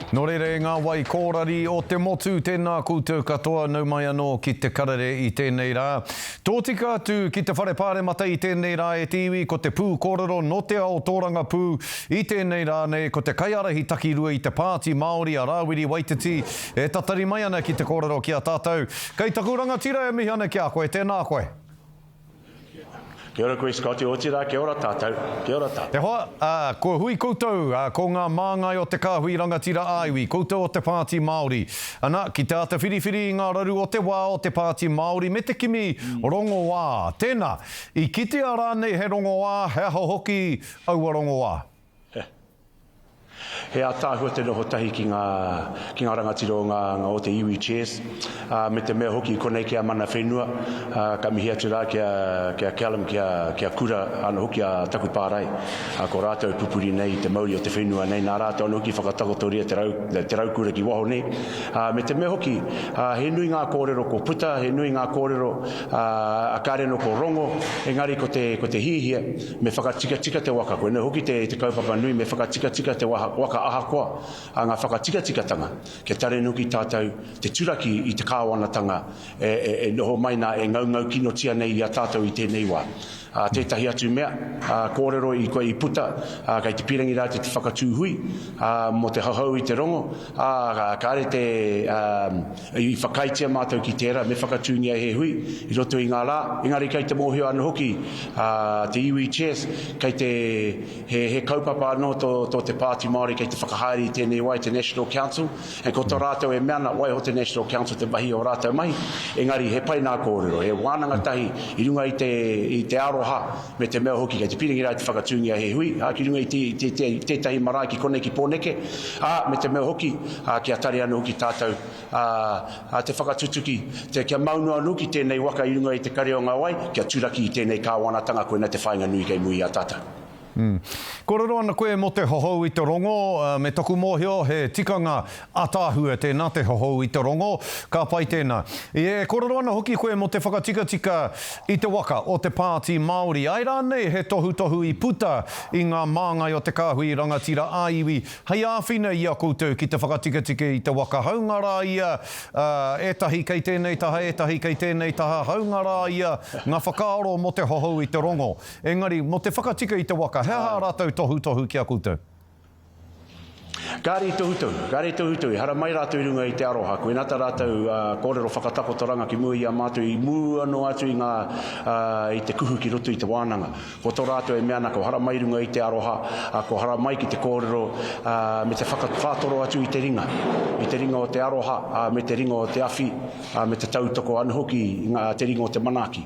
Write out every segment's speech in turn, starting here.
Nō reira e ngā wai kōrari o te motu, tēnā koutou katoa, nau mai anō ki te karere i tēnei rā. Tōtika atu ki te whare pāremata i tēnei rā e te iwi, ko te pū kōrero nō te ao tōrangapū i tēnei rā nei, ko te kaiārahi takirua i te Pāti Māori a Rāwiri Waititi e tatari mai ana ki te kōrero ki a tātou. Kei taku rangatira e mihi ana ki a koe, tēnā koe. Kia ora koe Scotty, otirā kia ora tātou, kia ora tātou. E hoa, ā, kua hui koutou, ā, ko ngā māngai o te kāhui rangatira ā-iwi, koutou o te Pāti Māori. Ana, ki te āta whiriwhiri i ngā raru o te wā o te Pāti Māori me te kimi rongoā. Tēnā, i kitea rānei he rongoā, he aha hoki aua rongoā? He ātaahua te noho tahi ki ngā, ki ngā rangatira o ngā, ngā o te iwi Chairs, ā, me te mea hoki i konei ki a mana whenua, ā, ka mihi atu rā ki a, ki a Callum, ki a, ki a Kura anō hoki a taku pārae, ā, ko rātou e pupuri nei i te mauri o te whenua nei, nā rātou anō hoki i whakatakotoria te rau, te raukura ki waho nei, ā, me te mea hoki, ā, he nui ngā kōrero ko puta, he nui ngā kōrero, ā, a kāre anō ko rongo, engari ko te, ko te hihia, Me whakatikatika te waka, koinei hoki te kaupapa nui, me whakatikatika te waka ahakoa a ngā whakatikatikatanga, kia tare nuki tātou te turaki i te kāwanatanga e noho mai nā, e ngaungau kinotia nei i a tātou i tēnei wā. Tētahi atu mea, kōrero i koe i puta, kei te pīrangi rātou te whakatū hui mō te hahau i te rongo, ā, kāre te, I whakaaetia mātou ki tērā, me whakatūngia he hui i roto i ngā rā, engari kei te mōhio anō hoki te iwi Chairs, kei te, he, he kaupapa anō tō, tō te Pāti Māori kei te whakahaere i tēnei wā i te National Council, and ko tō rātou e mea ana, waiho te National Council te mahi o rātou mahi, engari he pai nā kōrero, he wānanga tahi i runga i te, i te aroha me te mea hoki kei te pīrangi rā te whakatūngia he hui, ā, ki runga i te, te, te, tētahi marae ki konei ki Pōneke, ā, me te mea hoki, ā, kia tare anō hoki tātou, ā, ā, te whakatutuki, te, kia mau noa anō ki tēnei waka i runga i te kare o ngā wai, kia turaki i tēnei kāwanatanga, koina te whāinga nui kei muri i a tātou. Mm. Kōrero ana koe mō te hohou i te rongo, me taku mōhio he tikanga ataahua tēnā te hohou i te rongo, ka pai tēnā. E kōrero ana hoki koe mō te whakatikatika i te waka o te Pāti Māori. Āe rānei he tohutohu i puta i ngā māngai o te kāhui rangatira ā-iwi hei āwhina i a koutou ki te whakatikatika i te waka haunga rā ia, ētahi kei tēnei taha, ētahi kei tēnei taha, haunga rā ia ngā whakaaro mō te hohou i te rongo. Engari, mō te whakatika i te waka, he aha ā rātou tohutohu ki a koutou? Kāre i tohutohu, kāre i tohutohu, i haramai rātou i runga i te aroha, koinā tā rātou kōrero whakatakotoranga ki mua i a mātou i mua noa atu i ngā, i te kuhu ki roto i te wānanga. Ko tō rātou e mea ana ko haramai i runga i te aroha, ko haramai ki te kōrero me te whakawhātoro atu i te ringa, i te ringa o te aroha me te ringa o te awhi me te tautoko anō hoki i ngā, te ringa o te manaaki.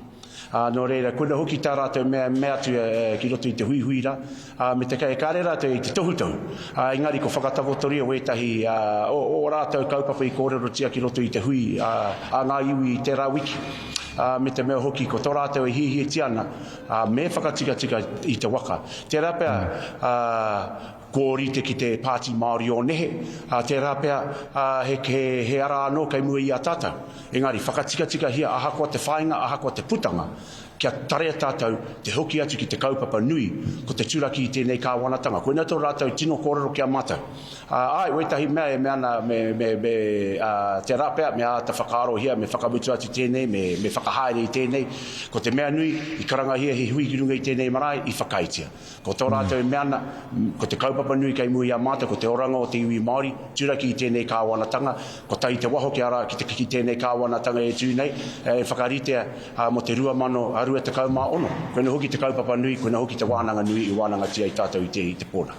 Ā, nō reira, koina hoki tā rātou mea e mea atu ki roto i te huihui rā, ā, me te kai, kāre rātou i te tohutohu, ā, engari ko whakatakotoria wētahi o ō rātou kaupapa i kōrerotia ki roto i te hui a ngā iwi i tērā wiki, ā, me te mea hoki ko tō rātou e hiahiatia ana, ā, me whakatikatika i te waka. Tērā pea, ā, kua ōrite ki te Pāti Māori o nehe, ā, tērā pea, ā, he, he, he ara anō kei mua i a tātou. Engari, whakatikatikahia ahakoa te whāinga, ahakoa te putanga, kia tarea tātou te hoki atu ki te kaupapa nui, ko te turaki i tēnei kāwanatanga. Koinā tō rātou tino kōrero ki a mātou. Ā, āe, wētahi mea e mea ana me, me, me, ā, tērā pea, me āta whakaarohia, me whakamutu atu tēnei, me, me whakahaere i tēnei. Ko te mea nui, i karangahia he hui ki runga i tēnei marae, i whakaaetia. Ko tō rātou e mea ana, ko te kaupapa nui kei mua i a mātou, ko te oranga o te iwi Māori, turaki i tēnei kāwanatanga, kotahi te waho kia rā ki te ki tēnei kāwanatanga e tū nei, e whakaritea mō te 2026. Koina hoki te kaupapa nui, koina hoki te wānanga nui i wānangatia i tātou i te i te pō nā.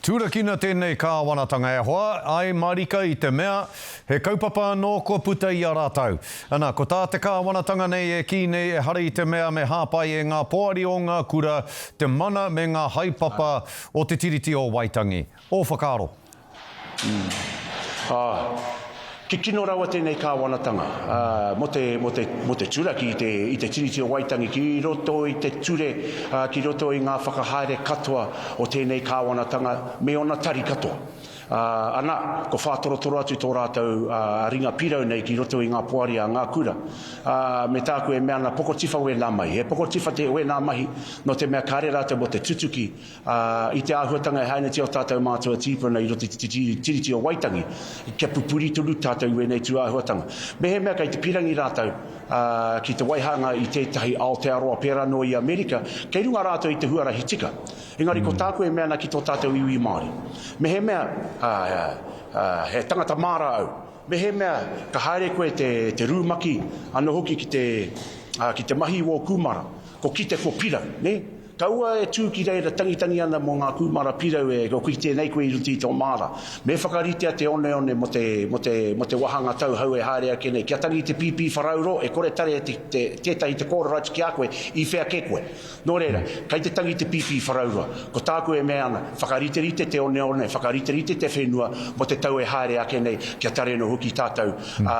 Turakina tēnei kāwanatanga e hoa, ai marika i te mea, he kaupapa anō kua puta i a rātou. Ana, ko tā te kāwanatanga nei e kī nei ehara i te mea me hāpai e ngā poari o ngā kura te mana me ngā haepapa o Te Tiriti o Waitangi. Ō whakaaro? Ā, kikino rawa tēnei kāwanatanga, ā, mō te, mō te, mō te turaki i te, i te Tiriti o Waitangi ki roto i te ture, ā, ki roto i ngā whakahaere katoa o tēnei kāwanatanga me ōna tari katoa. Ā, ana, ko whātorotoro atu tō rātou ringa pirau nei ki roto i ngā poari a ngā kura. Ā, me tāku e mea ana, pokotiwha wēnā mahi. He pokotiwha te wēnā mahi, nō te mea kāre rātou mō te tutuki, ā, i te āhuatanga e hainatia o tātou mātua tīpuna i roto i te Tiriti o Waitangi, kia pupuri tonu tātou i wēnei tūāhuatanga. Mehemea kei te pirangi rātou, ā, ki te waihanga i tētahi Aotearoa pērā noa i Amerika, kei runga rātou i te huarahi tika. Engari ko tāku e mea ana ki tō tātou iwi Māori, mehemea, ā, ā, he tangata māra au, mehemea ka haere koe te, te rūmaki anō hoki ki te, ā, ki te mahi i wō kūmara, ko kite ko pirau, nē? Kaua e tū ki reira tangitangi ana mō ngā kūmara pirau e kite nei koe i roto i tō māra. Me whakaritea te oneone mō te, mō te, mō te wāhanga tauhou e haere ake nei. Kia tangi te pīpīwharauro, e kore tare te, te, tētahi te kōrero atu ki a koe, i whea kē koe. Nō reira, kei te tangi te pīpīwharauroa. Ko tāku e mea ana, whakariterite te oneone, whakariterite te whenua mō te tau e haere ake nei, kia tare anō hoki tātou, ā,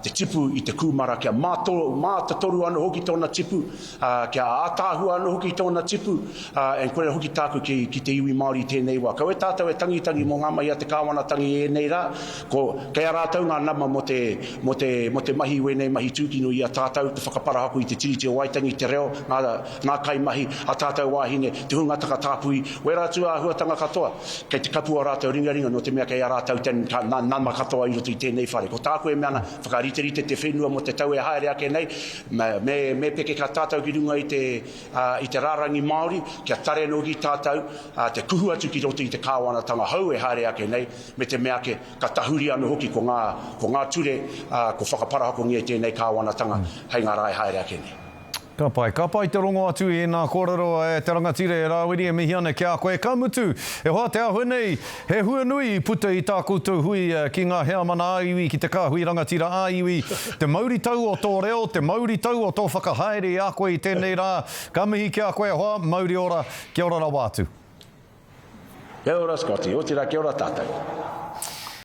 te tipu i te kūmara, kia mātotoru anō hoki tōna tipu, ā, kia ātaahua anō hoki tōna tipu, ā, and koira hoki tāku ki, ki te iwi Māori i tēnei wā. Kaua tātou e tangitangi mō ngā mahi a te kāwanatangi i ēnei rā, ko, kei a rātou ngā nama mō te, mō te, mō te mahi i wēnei mahi tūkino i a tātou, te whakaparahako i te Tiriti o Waitangi, te reo, ngā, ngā kaimahi, a tātou wāhine, te hunga takatāpui, wērā tū āhuatanga katoa, kei te kapu ō rātou ringaringa nō te mea kei a rātou te, ka, ngā nama katoa i roto i tēnei whare. Ko tāku e mea ana, whakariterite te whenua mō te tau e haere ake nei, me, me, me peke ka tātou ki runga i te, ā, i te rārangi Māori, kia tare anō hoki tātou, ā, te kuhu atu ki roto i te kāwanatanga hou e haere ake nei, me te mea ake, ka tahuri anō hoki ko ngā, ko ngā ture, ā, ko whakaparahakongia tēnei kāwanatanga hei ngā rā e haere ake nei. Ka pai, ka pai te rongo atu i ēnā kōrero e te rangatira e Rāwiri e mihi ana ki a koe. Ka mutu, e hoa te āhua nei, he hua nui i puta i tā koutou hui ki ngā heamana ā-iwi, ki te kāhui rangatira ā-iwi, te mauritau o tō reo, te mauritau o tō whakahaere i a koe i tēnei rā. Ka mihi ki a koe e hoa, mauri ora, kia ora rawa atu. Kia ora Scotty, otirā kia ora tātou.